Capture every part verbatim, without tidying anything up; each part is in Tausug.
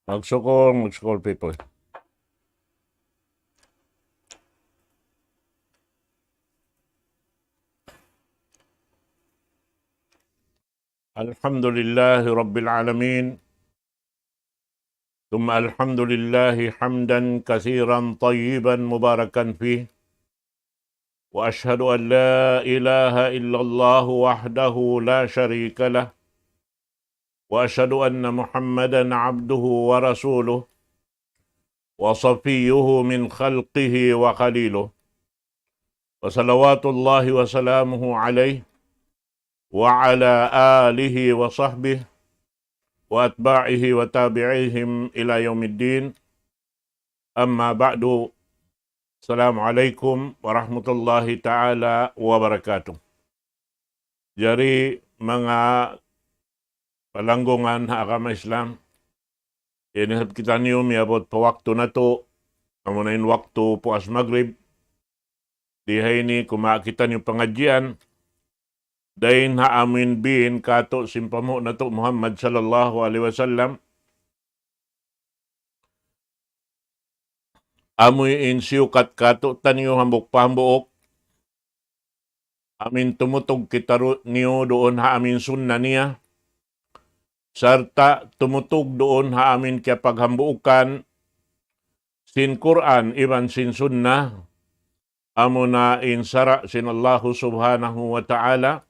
Magsukul, magsukul, people. الحمد لله رب العالمين. ثم الحمد لله حمدا كثيرا طيبا مباركا فيه. وأشهد أن لا إله إلا الله وحده لا شريك له. وأشهد أن محمدا عبده ورسوله وصفيه من خلقه وخليله. وصلوات الله وسلامه عليه وعلى آله وصحبه وأتباعه وتابعيهم إلى يوم الدين. أما بعد. السلام عليكم ورحمة الله تعالى وبركاته. Jari manga palanggungan ha agama Islam, ini isab kitaniyu miyabut pa waktu natu', amuna in waktu puas magrib. Di ha ini kumawa' kitaniyu pangadjian dayn ha amuin biin kātu' sin panghu' natu' Muhammad sallallahu alayhi wasallam. Amuin siyukat kātu'niyu hambuuk pa hambuuk, amuin tumutug kitaniyu duun ha amuin sunna niya, sarta' tumutug duun ha amuin kiyapaghambuukan sin Qur'an iban sin sunna, amuna in sara' sin Allahu Subhanahu wa Ta'ala.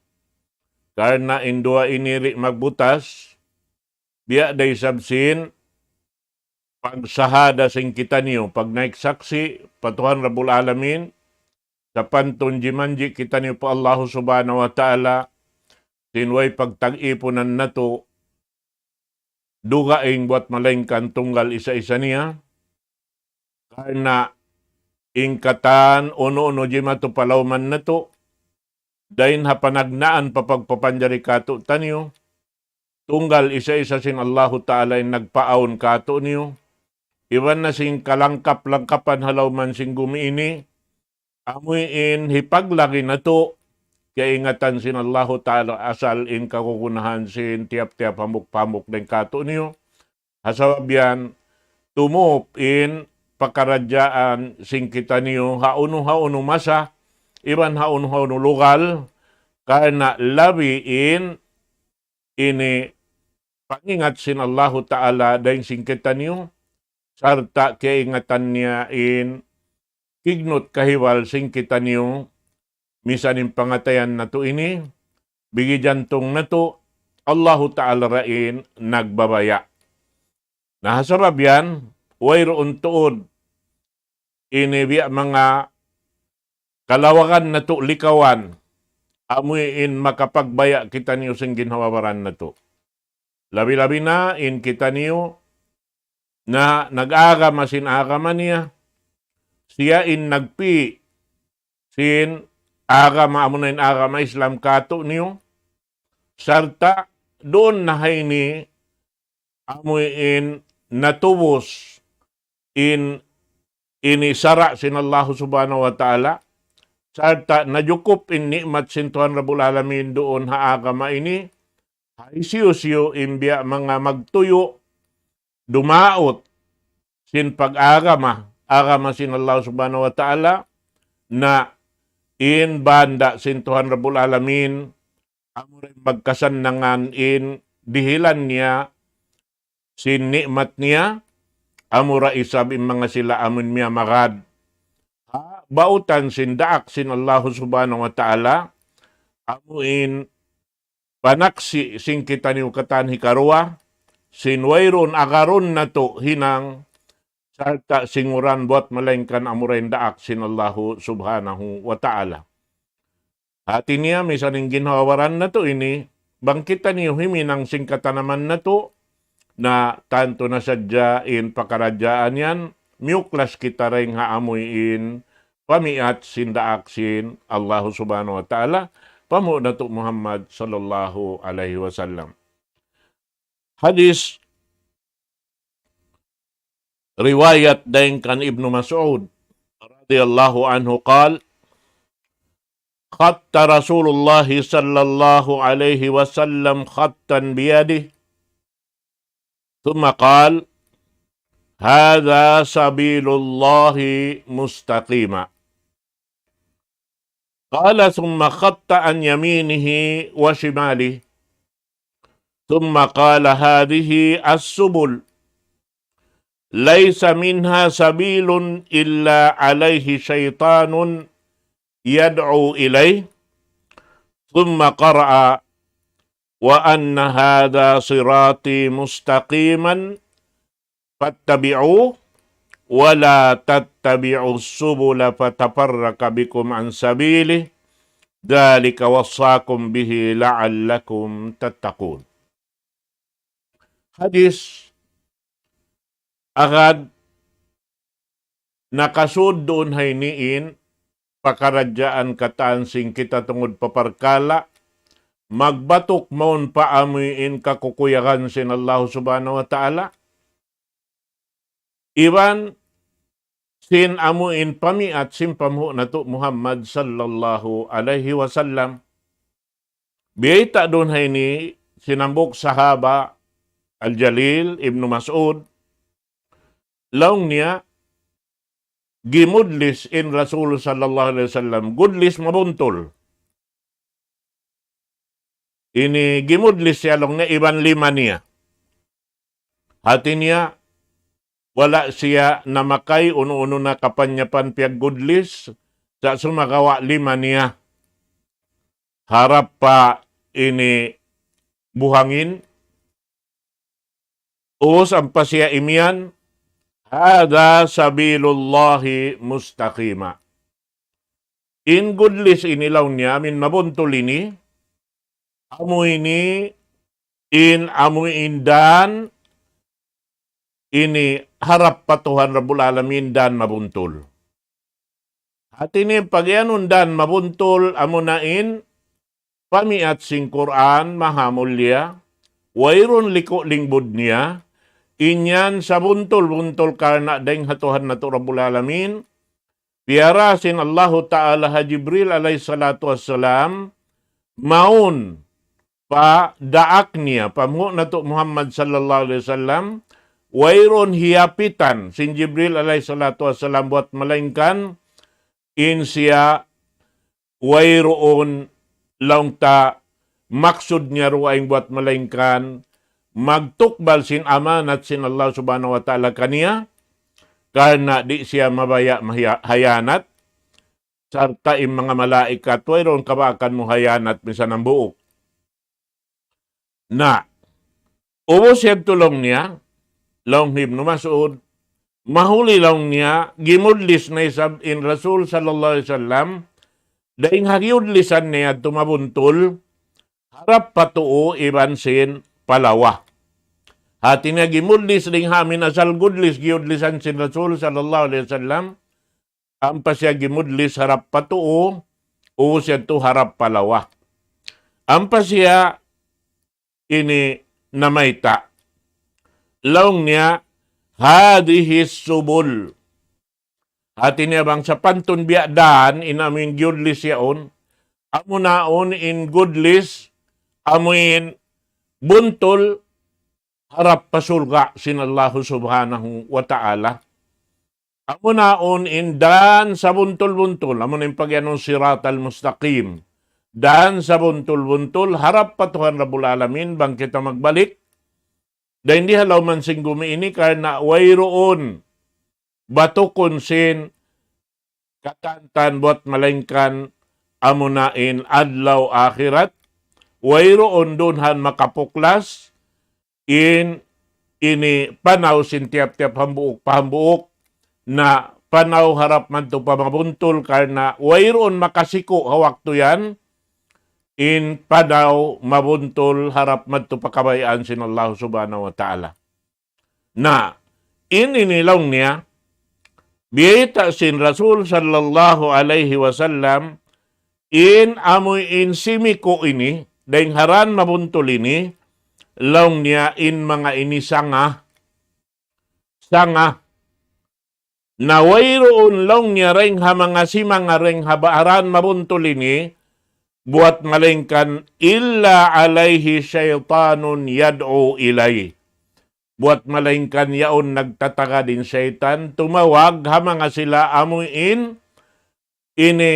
Karna' in duwa ini di' magbutas, biya' da isab sin pagsahada sin kitaniyu, pagnaik saksi' pa Tuhan Rabbul Alamin, sapantun jimanji' kitaniyu pa Allahu Subhanahu wa Ta'ala, sin way pagtag-ipunan natu' dugaing buwat malaingkan tunggal isa-isa niya, karna' in katan unu-unu jimatu pa lawman natu', dayn ha panagnaan pa pagpapanjari kātu'niyu, tunggal isa-isa sin Allahu Ta'ala in nagpaawn kātu'niyu, iban na sin kalangkap-langkapan ha lawman sin gumi ini, amuin hipaglagi natu', kaingatan sin Allahu Ta'ala asal in kagunahan sin tiyap-tiyap hambuuk-hambuuk dayn kātu'niyu. Ha sabab yan, tumup in pakaradjaan sin kitaniyu ha unu-unu masa, iban ha unu-unu lugal, karna' labi in ini pangingat sin Allahu Ta'ala dayn sin kitaniyu, sarta' kaingatan niya in kignut kahibal sin kitaniyu, misan in pangatayan natu' ini, bigi jantung natu', Allahu Ta'ala ra in nagbabaya'. Na ha sabab yan, wayruun tuud ini biya' manga kalawagan natu' likawan, amuin makapagbaya' kitaniyu sin ginhawa-baran natu'. Labi-labi na in kitaniyu na nag-agama sin agama niya, siya in nagpi' sin agama, amuna in agama Islam kātu'niyu, sarta' duun na ha ini amuin natubus in ini sara' sin Allahu Subhanahu wa Ta'ala, sarta' najukup in ni'mat sin Tuhan Rabbul Alamin duun ha agama ini, ha hisiyu-siyu in biya' manga magtuyu', dumaut sin pag-agama, agama sin Allah Subhanahu wa Ta'ala, na in banda' sin Tuhan Rabbul Alamin, amura in magkasannangan in dihilan niya sin ni'mat niya, amura isab in manga sila amun miyamagad ha bautan sin daak sin Allahu Subhanahu wa Ta'ala, amuin panaksi' sin kitaniyu katan hikaruwa, sin wayruun agarun natu' hinang, sarta' singuran buwat malaingkan amura in daak sin Allahu Subhanahu wa Ta'ala. Hati niya, misan in ginhawa-baran natu' ini, bang kitaniyu himinang sin katanaman natu', na tantu na sadja in pakaradjaan yan, miyuklas kita dayn ha amuin pamiat sin daak sin Allahu Subhanahu wa Ta'ala, panghu' natu' Muhammad sallallahu alayhi wasallam. Hadis Riwayat dayn kan Ibnu Mas'ud radhiyallahu anhu qal, خط رسول الله صلى الله عليه وسلم خطا بيده ثم قال: هذا سبيل الله مستقيما. قال: ثم خط عن يمينه وشماله، ثم قال: هذه السبل، ليس منها سبيل إلا عليه شيطان يدعو إليه، ثم قرأ: وأن هذا صراطي مستقيما فاتبعوه ولا تتبعوا السبل فتفرق بكم عن سبيله، ذلك وصاكم به لعلكم تتقون. Hadis agad nakasud duun ha ini in pakaradjaan katan sin kita tungud pa parkala', magbatuk mawn pa amuin kakukuyagan sin Allah Subhanahu wa Ta'ala, iban sin amuin pamiat sin panghu' natu' Muhammad sallallahu alayhi wasallam. Biyayta' duun ha ini sin hambuuk sahaba Al-Jalil Ibnu Mas'ud, laung niya, gimudlis in Rasul sallallahu alayhi wasallam, gudlis mabuntul. Ini gimudlis siya laung niya iban lima niya. Hati niya, wala' siya namakay unu-unu na kapanyapan piyaggudlis, sa' sumagawa' lima niya. Harap pa ini buhangin, ubus ampa siya imiyan, هذا سبيل الله مستقيما. In gudlis ini laung niya, amuin mabuntul ini, amu ini in, amu in dan ini harap pa Tuhan Rabbul Alamin, dan mabuntul. Hati niya pagiyanun dan mabuntul, amuna in pamiat sin Qur'an maha mulia, wayruun liku' lingbud niya, in yan sabuntul-buntul karna' dayn ha Tuhan natu' Rabbul Alamin, piyara sin Allahu Ta'ala ha Jibril alayhi salatu wassalam, mawn pa daak niya, panghu' natu' Muhammad sallallahu alayhi wasallam, wayruun hiyapitan sin Jibril alayhi salatu wassalam buwat malaingkan in siya wayruun laung ta maksud niya dugaing buwat malaingkan magtukbal sin amanat sin Allah Subhanahu wa Ta'ala kaniya, karna' di' siya mabaya' mahiya-, hayanat, sarta' in manga malaikat, wayruun kabaakan mu hayanat misan hambuuk. Na, ubus yadtu laung niya, laung Ibnu Mas'ud, mahuli laung niya, gimudlis na isab in Rasul sallallahu alayhi wasallam, dayn ha giyudlisan niya yadtu mabuntul, harap pa tuu iban sin pa lawa. Hati niya gimudlis dayn ha amin asal gudlis giyudlisan sin Rasul sallallahu alayhi wasallam, ampa siya gimudlis harap pa tuu, ubus yadtu harap pa lawa. Ampa siya ini namayta'. Laung niya, هذه السبل. Hati niya bang sapantun biya' dan in amuin giyudlis yaun, amuna yaun in gudlis, amuin buntul, harap pa surga' sin Allahu Subhanahu wa Ta'ala. Amuna yaun in dan sabuntul-buntul, amuna in pagiyanun siratal mustaqim. Dan sabuntul-buntul, harap pa Tuhan Rabbul Alamin, bang kita magbalik. Dayn di ha lawm sin gumi ini, karna' wayruun batukun sin katantan buwat malaingkan amuna in adlaw akhirat, wayruun duun han makapuklas, in ini panaw sin tiyap-tiyap hambuuk pa hambuuk, na panaw harap madtu pa mabuntul, karna' wayruun makasiku' ha waktu yan, in panaw mabuntul harap madtu pa kabayaan sin Allah Subhanahu wa Ta'ala. Na, in ini laung niya, biyayta' sin Rasul sallallahu alayhi wasallam, in amuin simiku' ini, dayn ha dan mabuntul ini, laung niya in manga ini sanga, sanga, Na wayruun laung niya dayn ha manga simanga dayn ha baharan mabuntul ini, buwat malaingkan إلا عليه شيطان يدعو إليه. Buwat malaingkan yaun nagtatagad in saytan, tumawag ha manga sila amuin ini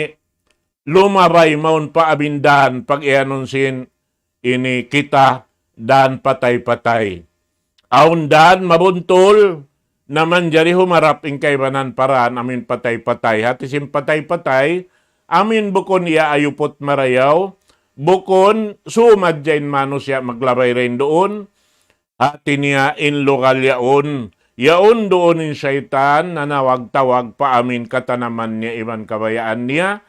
lumabay mawn pa amin dan pag-iyanun sin ini kita dan patay-patay. Awn dan mabuntul na manjari humarap in kaibanan pa dan amin patay-patay. Hati sin patay-patay, amin bukun iyaayuput marayaw, bukun sumad ja in manusiya' maglabay dayn duun, hati niya in lugal yaun, yaun duun in saytan nanawag-tawag pa amin katanaman niya iban kabayaan niya,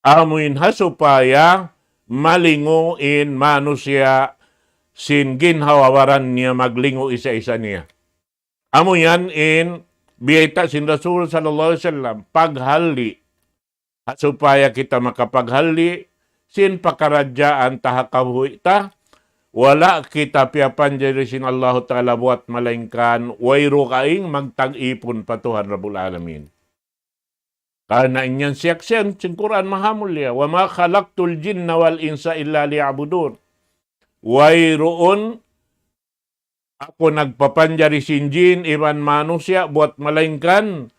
amuin ha supaya malingu' in manusiya' sin ginhawa-baran niya, maglingu' isa-isa niya. Amu yan in biyayta' sin Rasul sallallahu alayhi wasallam, paghalli', ha supaya kita makapaghalli' sin pakaradjaan ta ha kabuhi' ta, wala' kita piyapanjari sin Allahu Ta'ala buwat malaingkan wayruun magtag-ipun pa Tuhan Rabbul Alamin. Karna' in yan siyaksihan sin Qur'an Mahamulliya, وما خلقت الجن والإنس إلا ليعبدون. Wayruun aku nagpapanjari sin jin iban manusiya' buwat malaingkan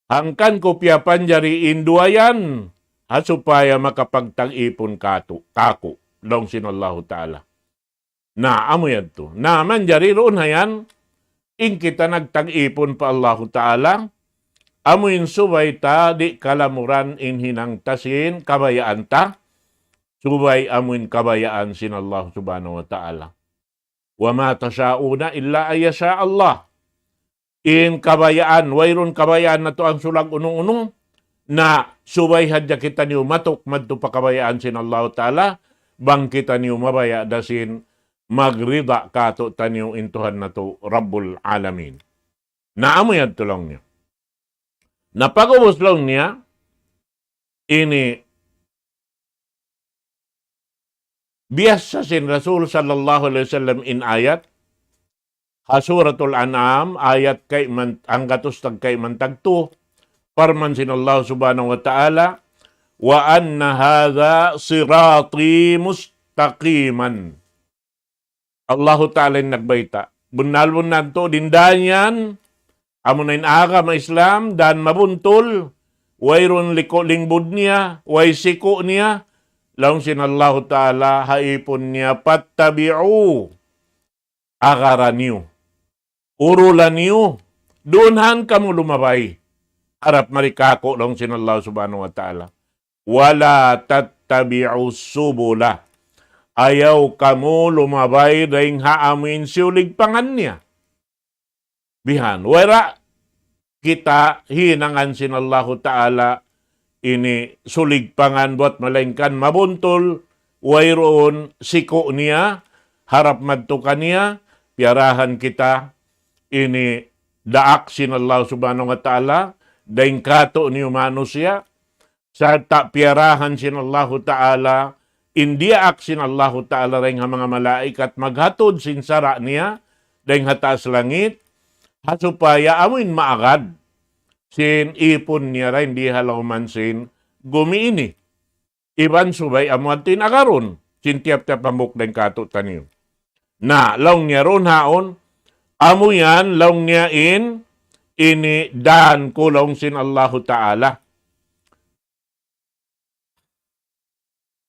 hangkan ku piyapanjari in duwa yan ha supaya makapagtag-ipun kātu', kāku', laung sin Allahu Ta'ala. Na, amu yadtu. Na, manjari duun ha yan, in kita nagtag-ipun pa Allahu Ta'ala, amu in subay ta di' kalamuran in hinang ta sin kabayaan ta, subay amu in kabayaan sin Allah Subhanahu wa Ta'ala. وما تشاءون إلا أن يشاء الله. In kabayaan, wayruun kabayaan natu' hangsulag unu-unu, na subay hadja kitaniyu matuk madtu pa kabayaan sin Allahu Ta'ala, bang kitaniyu mabaya' da sin magrida kātu'niyu in Tuhan natu' Rabbul Alamin. Na amu yadtu laung niya. Na pag'ubus laung niya, ini biyassa sin Rasul sallallahu alayhi wasallam in ayat, ha Suratul An'am, ayat kayman, hanggatus tag kayman tagtu, parman sin Allah Subhanahu wa Ta'ala, وأن هذا صراطي مستقيما. Allahu Ta'ala in nagbayta'. Bunnal-bunnal tuud in dan yan, amuna in agama Islam, dan mabuntul, wayruun liku' lingbud niya, way siku' niya, laung sin Allahu Ta'ala, ha ipun niya, فاتبعوه. Agara niyu. Urula niyu. Duun han kamu lumabay. Harap mari kāku' laung sin Allah Subhanahu wa Ta'ala. ولا تتبعوا السبل. Ayaw kamu lumabay dayn ha amuin siyuligpangan niya. Bihan, wayra kita hinangan sin Allahu Ta'ala ini suligpangan buwat malaingkan mabuntul, wayruun siku' niya, harap madtu kaniya, piyarahan kita ini daak sin Allah Subhanahu wa Ta'ala, dayn kātu'niyu manusiya', sarta' piyarahan sin Allahu Ta'ala, in diyaak sin Allahu Ta'ala dayn ha manga malaikat maghatud sin sara' niya, dayn ha taas langit, ha supaya amuin maagad sin ipun niya dayn di ha lawman sin gumi ini. Iban subay amu yadtu in agarun sin tiyap-tiyap hambuuk dayn kātu'niyu. Na, laung niya duun haun, amu yan, laung niya in, ini dan ku laung sin Allahu Ta'ala.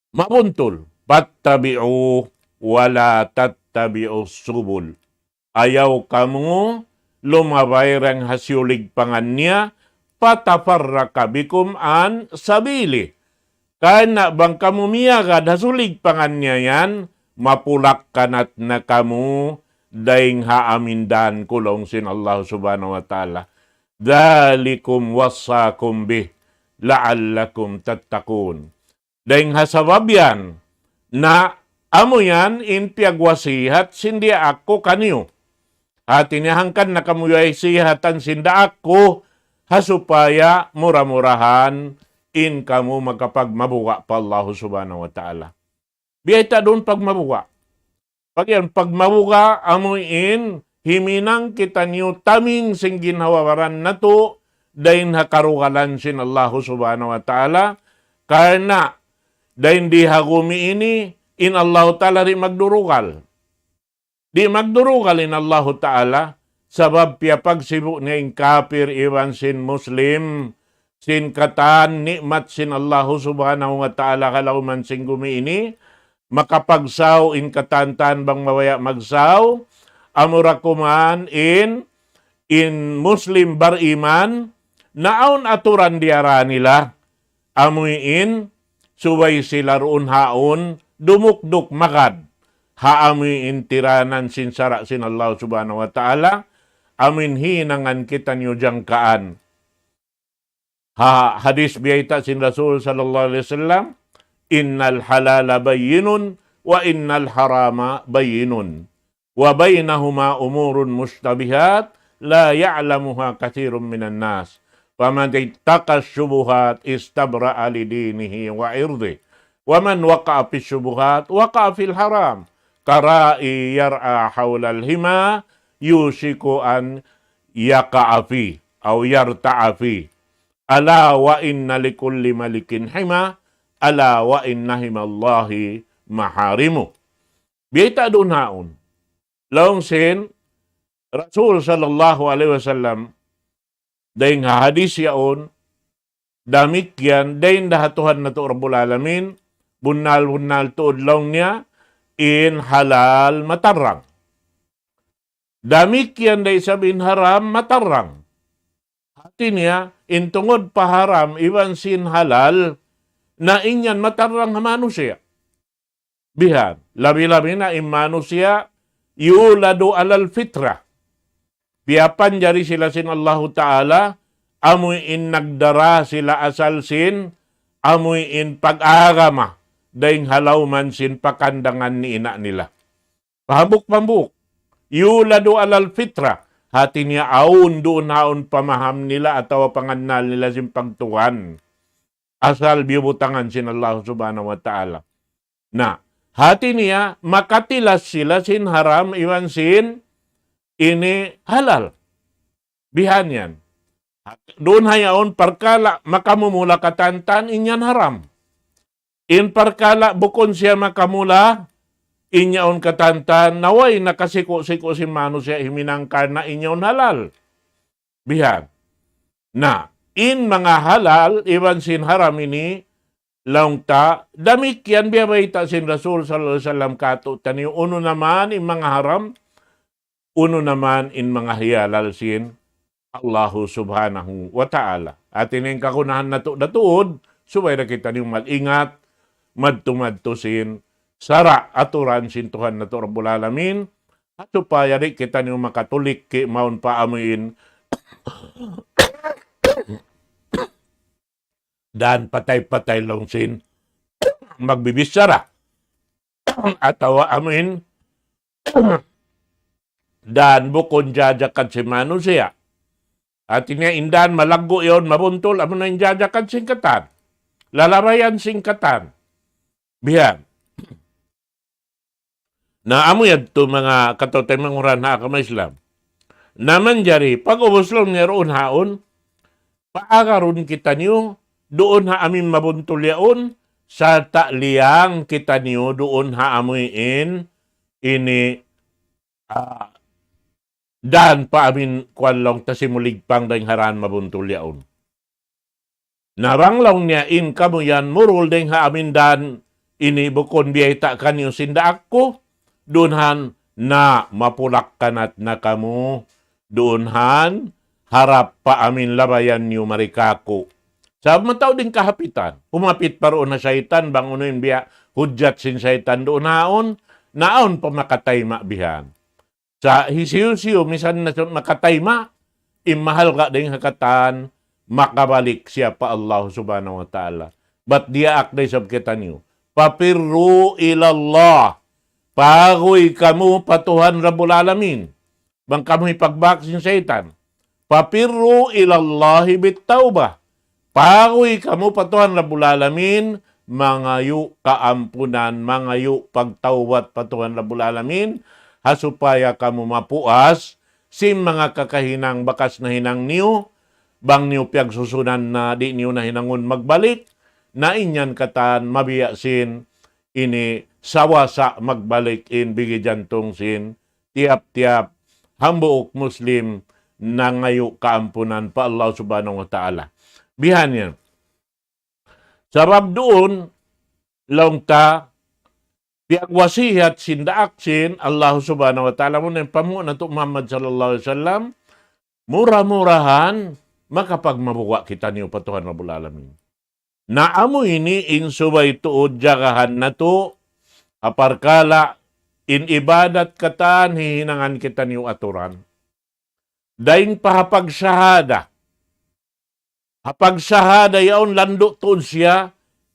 Mabuntul. فاتبعوه ولا تتبعوا السبل. Ayaw kamu lumabay dayn ha siyuligpangan niya, فتفرق بكم عن سبيله. Karna' bang kamu miyagad ha suligpangan niya yan, mapulak-kanat na kamu dayn ha amuin dan ku laung sin Allah Subhanahu wa Ta'ala. ذلكم وصاكم به لعلكم تتقون. Dayn ha sabab yan, na amu yan in piyagwasihat sin diyaak ku kaniyu. Hati niya hangkan na kamu wasihatan sin daak ku, ha supaya mura-murahan in kamu makapagmabuga' pa Allah Subhanahu wa Ta'ala. Biyayta' duun pagmabuga'. Pag yan, pagmabuga', amu in himinang kitaniyu taming sin ginhawa-baran natu', dayn ha karugalan sin Allahu Subhanahu wa Ta'ala, karna' dayn di ha gumi ini, in Allahu Ta'ala di' magdurugal. Di' magdurugal in Allahu Ta'ala, sabab piyapagsibu' niya in kapir iban sin Muslim, sin katan ni'mat sin Allahu Subhanahu wa Ta'ala ha lawm sin gumi ini, makapagsaw in katan-katan bang mabaya' magsaw, amura kuman in, in Muslim bariman, naawn aturan diyara nila, amuin subay sila duun haun dumukduk magad ha amuin tiranan sin sara' sin Allah Subhanahu wa Ta'ala, amuin hinangan kitaniyu jangkaan. Ha hadis biyayta' sin Rasul sallallahu alayhi wasallam, إن الحلال بين وإن الحرام بين وبينهما أمور مشتبهات لا يعلمها كثير من الناس فمن اتقى الشبهات استبرأ لدينه وعرضه ومن وقع في الشبهات وقع في الحرام كراعي يرعى حول الحمى يوشك أن يقع فيه أو يرتع فيه ألا وإن لكل ملك حمى ألا وإن حمى الله محارمه. Biyayta' duun haun. Laung sin Rasul sallallahu alayhi wasallam, dayn ha hadis yaun, damikkiyan dayn da ha Tuhan natu' Rabbul Alamin, bunnal-bunnal tuud laung niya, in halal matarrang. Damikkiyan da isab in haram matarrang. Hati niya, in tungud pa haram iban sin halal, na in yan matarrang ha manusiya'. Bihan, labi-labi na in manusiya', يولد على الفطرة. Piyapanjari sila sin Allahu Ta'ala, amuin nagdara sila asal sin, amuin pag-agama, dayn ha lawm sin pakandangan ni ina' nila. Pahambuuk-pahambuuk. يولد على الفطرة. Hati niya awn duun haun pamaham nila atawa pangannal nila sin pagtuhan. Asal biyubutangan sin Allah Subhanahu wa Ta'ala. Na, hati niya makatilas sila sin haram iban sin ini halal. Bihan yan. Duun ha yaun parkala' makamumula katan-katan in yan haram. In parkala' bukun siya makamula, in yaun katan-katan, na way nakasiku'-siku' sin manusiya' himinang karna' in yaun halal. Bihan. Na, in manga halal, iban sin haram ini, laung ta, damikkiyan biyabayta' sin Rasul sallallahu alayhi wasallam kātu'niyu, unu na man in manga haram, unu na man in manga hiyalal sin Allahu Subhanahu wa Ta'ala. Hati niya in kagunahan natu' da tuud, subay da kitaniyu mag-ingat, madtu-madtu sin sara' aturan sin Tuhan natu' Rabbul Alamin, ha supaya di' kitaniyu makatulik ki mawn pa amuin dan patay-patay laung sin magbibichara. Atawa amuin dan bukun jajakan sin manusiya'. Hati niya in dan malaggu' yaun mabuntul, amu na in jajakan sin katan. Lalabayan sin katan. Bihan. Na amu yadtu manga kataymanghuran ha agama Islam. Na manjari, pag-ubus laung niya duun haun, paagarun kitaniyu, duun ha amuin mabuntul yaun, sarta' liyang kitaniyu duun ha amuin ini, ah, dan pa amuin kuwan laung ta simuligpang dayn ha dan mabuntul yaun. Na bang laung niya in kamu yan murul dayn ha amuin dan ini bukun biyayta' kaniyu sin daak ku, duun han na mapulak-kanat na kamu, duun han harap pa amuin labayan niyu mari kāku'. Sabab mataud in kahapitan. Humapit pa duun ha saytan, bang unu in biya' hujjat sin saytan duun haun, na awn pa makatayma' bihan. Sa' hisiyu-siyu, misan na makatayma', in mahalga' dayn ha katan, makabalik siya pa Allah Subhanahu wa Ta'ala. Bat diyaak da isab kitaniyu. ففروا إلى الله. Paguy kamu pa Tuhan Rabbul Alamin. Bang kamu hipagbak sin saytan. ففروا إلى الله بالتوبة. Paguy kamu pa Tuhan Rabbul Alamin, mangayu' kaampunan, mangayu' pagtawbat pa Tuhan Rabbul Alamin, ha supaya kamu mapuas sin manga kakahinang bakas nahinang niyu, bang niyu piyagsusunan na di' niyu na hinangun magbalik, na in yan katan mabiya' sin ini sawasa magbalik in bigi jantung sin tiyap-tiyap hambuuk Muslim nangayu' kaampunan pa Allah Subhanahu wa Ta'ala. Bihan yan. Sabab duun, laung ta, piyagwasiyat sin daak sin Allah Subhanahu wa Ta'ala, amuna in panghu' natu' Muhammad sallallahu alayhi wasallam, mura-murahan makapagmabuga' kitaniyu pa Tuhan Rabbul Alamin. Na amu ini in subay tuud jagahan natu', ha parkala' in ibadat katan hihinangan kitaniyu aturan. Dayn pa ha pagsahada. Ha pagsahada yaun landu' tuud siya,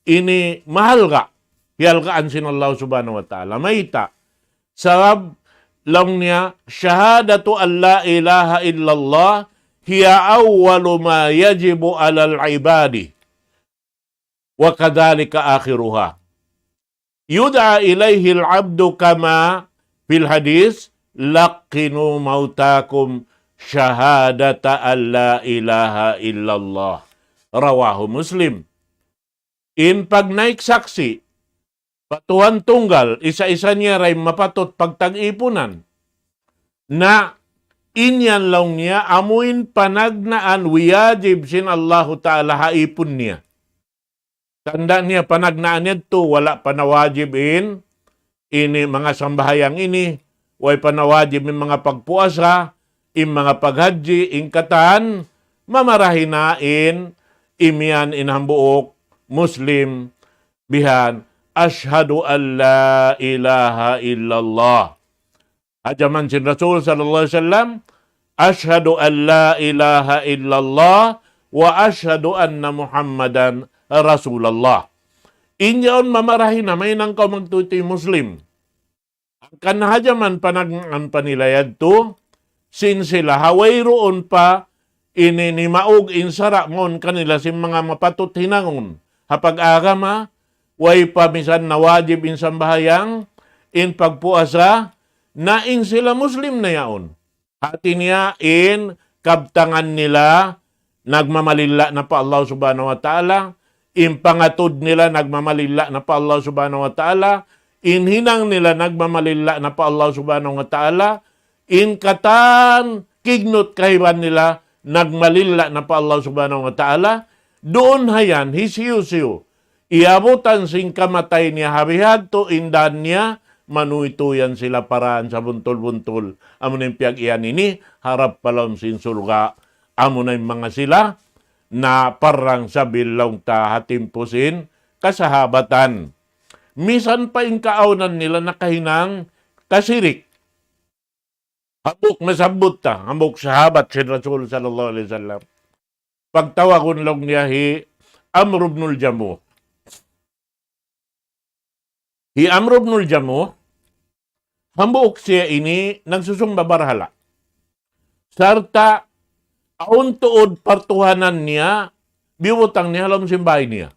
ini mahalga'. Hihalgaan sin Allah Subhanahu wa Ta'ala. Mayta'? Sabab laung niya, شهادة أن لا إله إلا الله هي أول ما يجب على العباد وكذلك آخرها. يدعى إليه العبد كما في الحديث: لقنوا موتاكم شهادة أن لا إله إلا الله. رواه مسلم. In pagnaik saksi' pa Tuhan tunggal, isa-isa niya da in mapatut pagtag-ipunan. Na in yan laung niya, amu in panagnaan wiyajib sin Allahu Ta'ala ha ipun niya. Tanda' niya panagnaan yadtu, wala' pa nawajib in, ini manga sambahayang ini, way pa nawajib in manga pagpuasa, in manga paghajji, in katan, mamarahi na in, imiyan in hambuuk Muslim, bihan, أشهد أن لا إله إلا الله. Ha jaman sin Rasul sallallahu alayhi wasallam, أشهد أن لا إله إلا الله وأشهد أن محمدا رسول الله. In yaun mamarahi na mahinang kaw magtūy-tūy Muslim. Hangkan ha jaman panagnaan pa nila yadtu, sin sila ha wayruun pa ini nimaug in sara' mawn kanila sin manga mapatut hinangun. Ha pag-agama, way pa misan nawajib in sambahayang, in pagpuasa, na in sila Muslim na yaun. Hati niya in kabtangan nila nagmamalilla na pa Allah Subhanahu wa Ta'ala, in pangatud nila nagmamalilla na pa Allah Subhanahu wa Ta'ala, in hinang nila nagmamalilla na pa Allah Subhanahu wa Ta'ala, in katan kignut kahiban nila nagmalilla na pa Allah Subhanahu wa Ta'ala, duun ha yan, hisiyu-siyu, iyabutan sin kamatay niya ha bihadtu in dan niya, manuytuy yan sila paraan sabuntul-buntul. Amuna in piyag-iyan ini, harap pa lawm sin surga'. Amuna in manga sila, na parang sabil laung ta ha timpu sin kasahabatan. Misan pa in kaawnan nila nakahinang kasirik. Hambuuk nasabbut ta, hambuuk sahabat sin Rasul sallallahu alayhi wasallam. Pagtawagun laung niya hi Amr ibn al-Jamuh. Hi Amr ibn al-Jamuh, hambuuk siya ini nagsusumba barhala'. Sarta' awn tuud partuhanan niya, biyutang niya ha lawm sin bāy niya.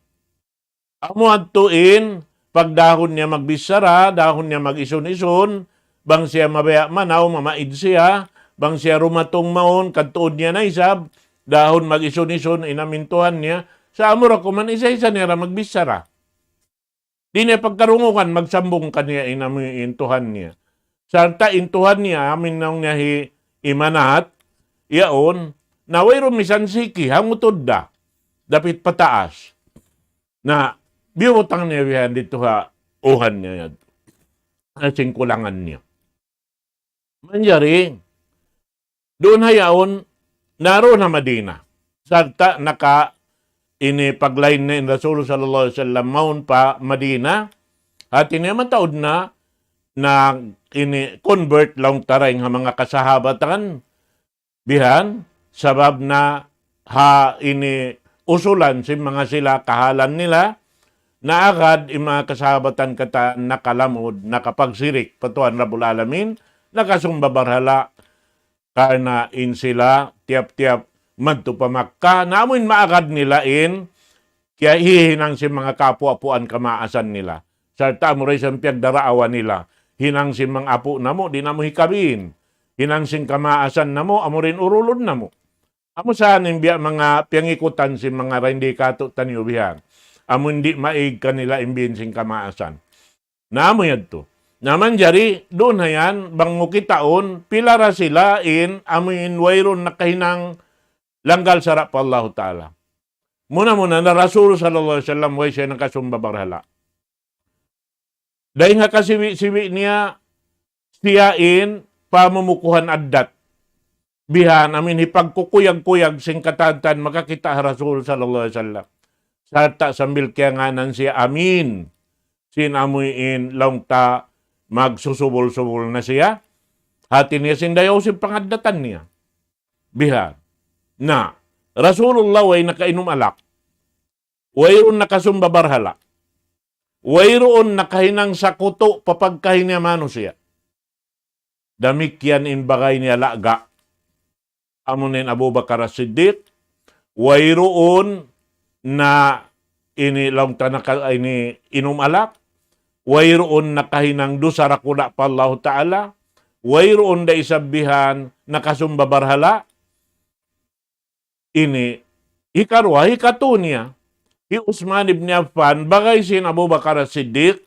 Amu yadtu in, pagdahun niya magbichara, dahun niya mag-isun-isun, bang siya mabaya' manaw, mamaid siya, bang siya dumatung mawn, kadtuun niya na isab, dahun mag-isun-isun, in amu in tuhan niya, sa' amura kuman isa-isa niya da magbichara. Di' niya pagkarungugan, magsambung kaniya in amu in tuhan niya. Sarta' in tuhan niya, amu in naung niya hi Manat, yaun, na wayruun misan siki, hangutud da, dapit pataas. Na, biyutang niya bihan didtu ha uhan niya yan. Ha singkulangan niya. Manjari, duun ha yaun, naruun ha Madina. Sarta' naka ini paglain na in Rasul sallallahu alayhi wasallam mawn pa Madina. Hati niya mataud na, na ini convert laung ta dayn ha manga kasahabatan. Bihan, sabab na ha ini usulan sin manga sila kahalan nila, naagad in manga kasahabatan katan nakalamud, nakapagsirik pa Tuhan Rabbul Alamin, nakasumba barhala', karna' in sila tiyap-tiyap madtu pa Makkah, na amu in maagad nila in, kiyahihinang sin manga kaapu'-apuan kamaasan nila. Sarta' amura isab piyagdaraawan nila. Hinang sin manga apu' namu', di' namu' hikabin. Hinang sin kamaasan namu', amura in urulun namu'. Amu sa in biya' manga piyangikutan sin manga dayn di katu'taniyu bihan. Amu in di' maig kanila in biin sin kamaasan. Na amu yadtu. Na manjari, duun hayan, bang mu kitaun, pila ra sila in, amu in wayruun nakahinang langgal sara' pa Allahu Ta'ala. Muna-muna na Rasul sallallahu alayhi wasallam, way siya nakasumba barhala'. Dayn ha kasiwi'-siwi' niya, siya in pamumukuhan addat. Bihan, amin hipagkukuyag-kuyag sin katan-katan makakita' ha Rasul sallallahu alayhi wasallam. Sarta' sambil kiyangānan siya amin. Sin amuin laung ta magsusubul-subul na siya. Hati niya sin dayaw sin pangaddatan niya. Bihan. Na, Rasulullah way nakainum alak. Wayruun nakasumba barhala'. Wayruun nakahinang sakutu pa pagkahi niya manusiya'. Damikkiyan in bagay niya la'ga'. Amu na in Abu Bakar As-Siddiq, wayruun na ini laung ta naka-, ini inum alak, wayruun nakahinang dusa dakula' pa Allahu Ta'ala, wayruun da isab bihan nakasumba barhala', ini, hikaruwa, hikatu niya, hi Usman ibn Affan, bagay sin Abu Bakar As-Siddiq,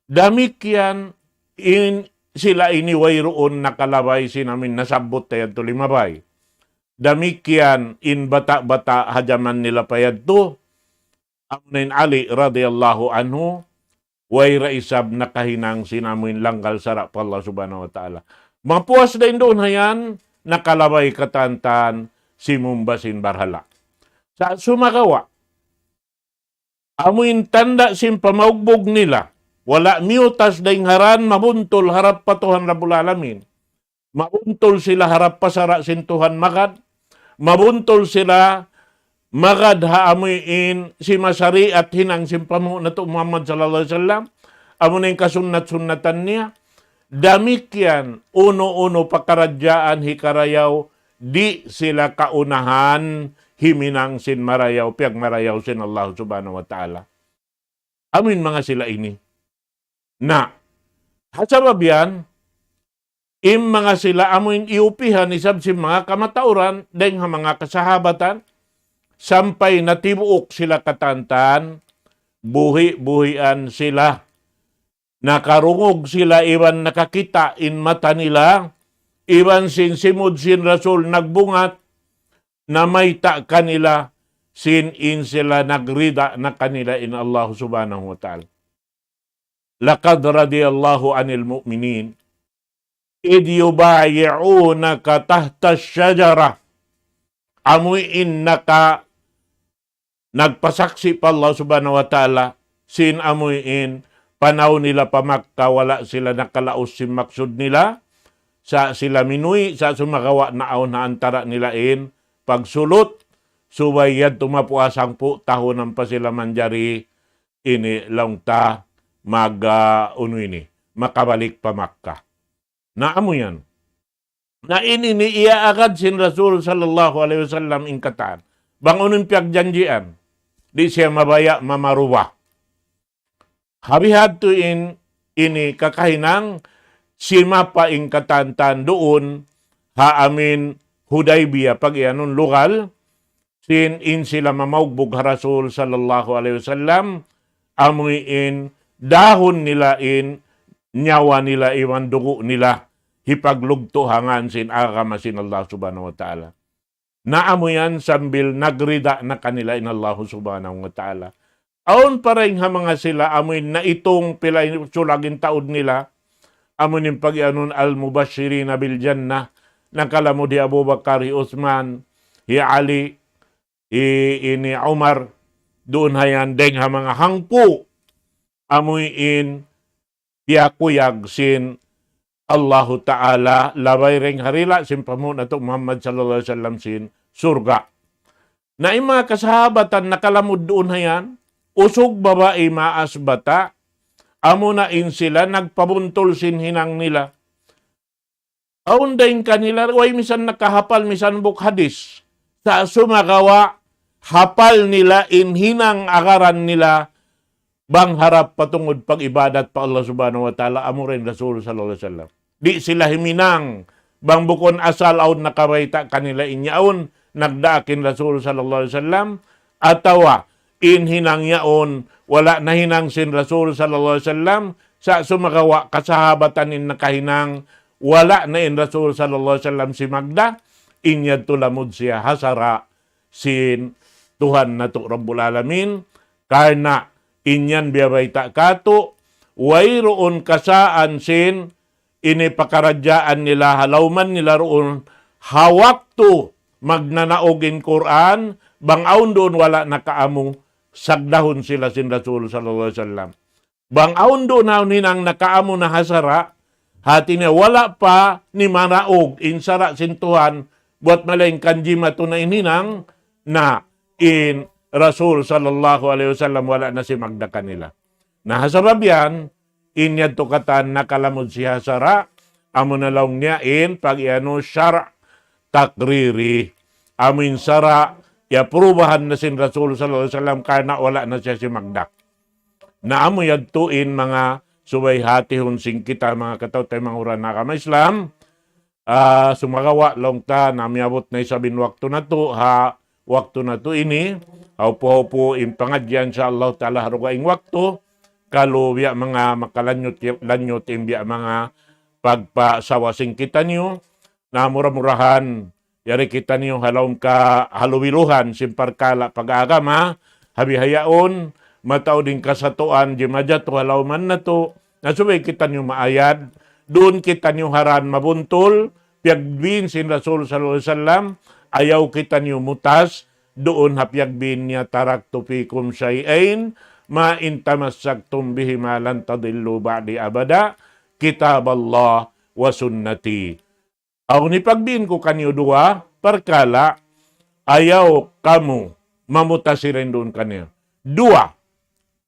damikkiyan in sila ini wayruun nakalabay sin amin nasabbut ta yadtu limabay. Damikkiyan in bata'-bata' ha jaman nila pa yadtu, amu na in Ali radiyallahu anhu, way da isab nakahinang sin amuin langgal sara' pa Allah Subhanahu wa Ta'ala. Mapuas da in duun hayan, nakalabay katan-katan simumba sin barhala'. Sa' sumagawa', amuin tanda' sin pamaugbug nila, wala' miyutas dayn ha dan mabuntul harap pa Tuhan Rabbul Alamin. Mabuntul sila harap pa sara' sin Tuhan magad. Mabuntul sila magad ha amuin simba sariat hinang sin panghu' natu' Muhammad sallallahu alayhi wasallam. Amu na in kasunnat-sunnatan niya. Damikkiyan, unu-unu pakaradjaan hikarayaw, di' sila kaunahan himinang sin marayaw, piyagmarayaw sin Allah Subhanahu wa Ta'ala. Amuin manga sila ini. Na, ha sabab yan, in manga sila amuin iyupihan isab sin manga kamatauran, dayn ha manga kasahabatan, sampay natibuuk sila katan-katan, buhi'-buhian sila, nakarungug sila iban nakakita' in mata nila, iban sin simud sin Rasul nagbungat, namayta' kanila sin in sila nagrida na kanila in Allah Subhanahu wa Ta'ala. لقد رضي الله عن المؤمنين إذ يبايعونك تحت الشجرة. Amuin naka nagpasaksi' pa Allah Subhanahu wa Ta'ala, sin amuin panaw nila pa Makkah, wala' sila nakalaus sin maksud nila, sa' sila minuwi', sa' sumagawa' naawn ha antara' nila in pagsulut, subay yadtu mapuas hangpu' tahun ampa sila manjari ini laung ta mag, ah, unu ini, makabalik pa Makkah. Na amu yan. Na ini in iyaagad sin Rasul sallallahu alayhi wasallam in katan. Bang unu in piyagjanjian, di' siya mabaya' mamaruba. Ha bihadtu in ini kakahinang simapa in katan-katan duun ha amin Hudaybiyah pag-iyanun lugal, sin in sila mamaugbug ha Rasul sallallahu alayhi wasallam, amuin dahun nila in nyawa nila iban dugu' nila, hipaglugtu' ha ngan sin agama sin Allah Subhanahu wa Ta'ala. Na amu yan sambil nagrida na kanila in Allah Subhanahu wa Ta'ala. Awn pa dayn ha manga sila amuin naitung pila in sulag in taud nila, amuin pag-iyanun al-mubashirina bil jannah, nakalamud hi Abu Bakar, hi Uthman, hi Ali, hi ini Umar, duun hayan dayn ha manga hangpu', amuin piyakuyag sin Allahu Ta'ala, labay dayn ha dila' sin panghu' natu' Muhammad sallallahu alayhi wasallam sin surga'. Na in manga kasahabatan nakalamud duun hayan, usug babai maas bata', amu na in sila nagpabuntul sin hinang nila. Awn dayn kanila, way misan nakahapal misan buk hadis. Sa' sumagawa', hapal nila in hinang agaran nila, bang harap patungud pag-ibadat pa Allah Subhanahu wa Ta'ala, amu ra in Rasul sallallahu alayhi wasallam. Di' sila himinang, bang bukun asal awn nakabayta' kanila in yaun, nagdaak in Rasul sallallahu alayhi wasallam, atawa in hinang yaun wala' nahinang sin Rasul sallallahu alayhi wasallam, sa' sumagawa' kasahabatan in nakahinang, wala' na in Rasul sallallahu alayhi wasallam simagda, in yadtu lamud siya ha sara' sin Tuhan natu' Rabbul Alamin, karna' in yan biyabayta' katu', wayruun kasaan sin ini pakaradjaan nila, ha lawman nila duun, ha waktu magnanaug in Qur'an, bang awn duun wala' nakaamu, sagdahun sila sin Rasul sallallahu alayhi wasallam. Bang awn duun awn hinang nakaamu na ha sara', hati niya wala' pa nimanaug in sara' sin Tuhan, buwat malaingkan jimatu na in hinang, na in Rasul sallallahu alayhi wasallam wala' na simagda kanila. Na ha sabab yan, in yadtu katan nakalamud siya ha sara', amu na laung niya in pag-iyanun sara' takriri. Amu in sara', iyaprubahan na sin Rasul sallallahu alayhi wasallam karna' wala' na siya simagda. Na amu yadtu in manga subay hatihun sin kita manga kataw-taymanghuran ha agama Islam. Ah, sumagawa' laung ta na miyabut na isab in waktu natu', ha waktu natu' ini, haupu-haupu in pangadjian, insya Allah Ta'ala, ha dugaing waktu, kalu biya' manga makalanyut, lanyut in biya' manga pagpasawa sin kitaniyu, na mura-murahan, yari kitaniyu ha lawm kahalubiluhan sin parkala' pag-agama, ha bihaun, mataud in kasatuan, jimajatu ha lawman natu', na subay kitaniyu maayad, duun kitaniyu ha dan mabuntul, piyagbin sin Rasul sallallahu alayhi wasallam, ayaw kitaniyu mutas, duun ha piyagbin niya, "Taraktu fikum shay'ayn, ma in tamassaktum bihima lan tadillu ba'di abada, kitaballah wa sunnati." Awn hipagbin ku kaniyu duwa parkala', ayaw kamu mamutas dayn duun kaniya. Duwa,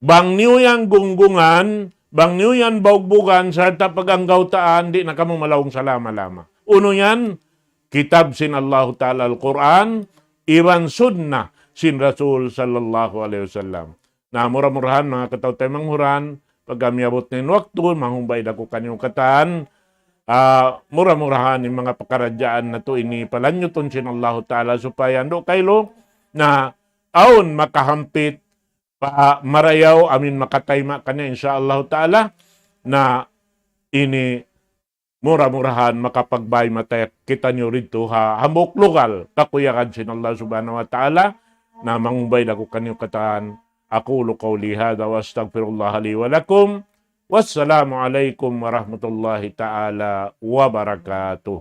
bang niyu yan gunggungan, bang niyu yan baugbugan, sarta' pag-anggawtaan, di' na kamu malaung salama-lama. Unu yan? Kitab sin Allahu Ta'ala Al-Qur'an, iban sunnah sin Rasul sallallahu alayhi wasallam. Na mura-murahan, manga kataw-taymanghuran, pagga miyabut na in waktu, manghumbay da aku kaniyu katan, ah, mura-murahan in manga pakaradjaan natu' ini palanyutun sin Allahu Ta'ala supaya andu' kailu na awn makahampit pa marayaw amin makatayma' kaniya, insya Allahu Ta'ala, na ini mura-murahan makapagbay matayak kitaniyu didtu ha hambuuk lugal, kakuyagan sin Allah Subhanahu wa Ta'ala, na manghumbay da aku kaniyu katan. أقول قولي هذا وأستغفر الله لي ولكم. والسلام عليكم ورحمة الله تعالى وبركاته.